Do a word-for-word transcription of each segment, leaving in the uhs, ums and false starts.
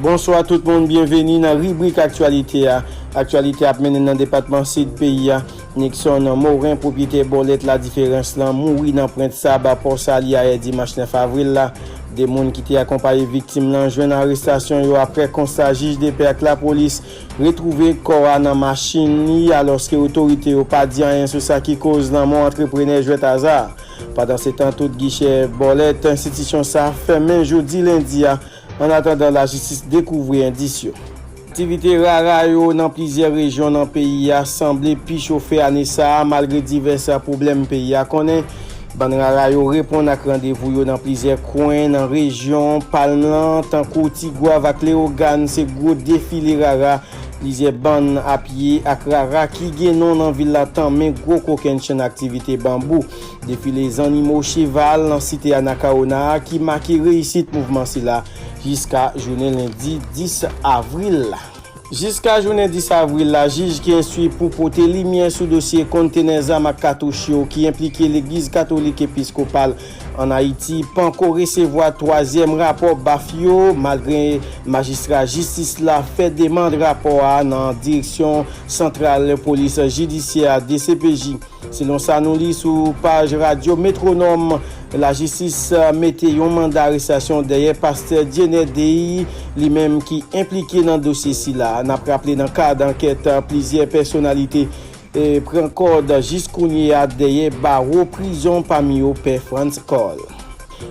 Bonswa tout moun, byenveni nan ribrik aktyalite a. Aktyalite ap mennen nan depatman Sid peyi a. Nixon Morin, pwopyetè bòlèt La Différence lan, mouri nan pwent sab Pòsali ayè dimanch nèf avril la. De moun ki te akonpaye viktim lan jwenn arestasyon yo apre konsta jij depè ak lapolis retwouve kò a nan machin li, alòske otorite yo pa di anyen sou sa ki koz lanmò antreprenè jwèt aza a. Pandansetan, tout gichè bòlèt enstitisyon sa a fèmen jodi lendi a, annatandan lajistis dekouvri endis yo. Aktivite rara yo nan plizyè rejyon nan peyi a sanble pi chofe ane sa a, malgre divès pwoblèm peyi a konnen. Bann rara yo reponn ak randevou yo nan plizyè kwen nan rejyon Palm lan, tankou Tigwav ak Leyogàn, se gwo defile rara plizyè bann a pye ak rara ki gen non nan vil la tanmen gwo kokennchenn aktivite banbou. Defile zannimo cheval nan site Anacaona a ki make reyisit mouvman sila jiska jounen lendi dis avril la. Jiska jounen dis avril la, jij ki enstwi pou pote limyè sou dosye kontenè zam ak katouch yo ki enplike Legliz Katolik Episkopal ann Ayiti panko resevwa twazyèm rapò baf yo, malgre majistra jistis la fè demann rapò a nan Direksyon Santral Polis Jidisyè, D C P J. Selon sa nou li sou paj radyo Metwonòm, lajistis mete yon manda arestasyon dèyè pastè Diener Dey, li menm ki enplike nan dosye sila. N ap raple, nan kad ankèt, plizyè pèsonalite, e, pran kòd jis kounye a dèyè bawo prizon, pami yo Pè Frantz Cole.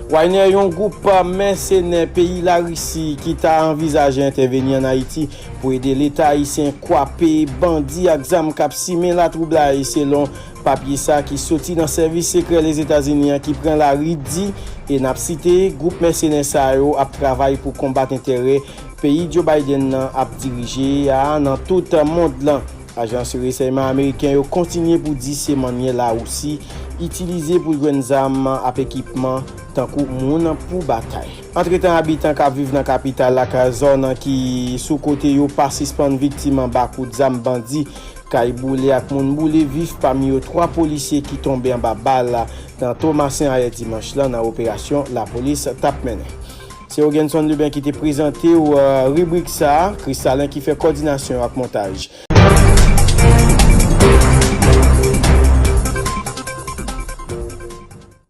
Wagner, yon gwoup mèsenè peyi Larisi ki ta anvizaje entèveni ann Ayiti pou ede Leta ayisyen kwape bandi ak zam k ap simen latwoublay, selon papye sa ki soti nan sèvis sekrè Lezetazini an ki pran lari, di, e n ap site, gwoup mèsenè sa yo ap travay pou konbat enterè peyi Joe Biden nan ap dirije a nan tout mond lan. Ajans rensèyman ameriken yo kontinye pou di se mannyè Larisi itilize pou jwenn zam ak ekipman tankou moun pou batay. Antretan, abitan k ap viv nan kapital la ak zòn ki sou kote yo pa sispann viktim anba kout zam bandi, kay boule ak moun boule vif, pami yo twa polisye ki tonbe anba bal nan Tomasen ayè dimanch lan nan operasyon lapolis t ap mennen. Se Ogenson Lubin ki te prezante w, eh, ribrik sa a, Kristalen ki fè kòdinasyon ak montaj.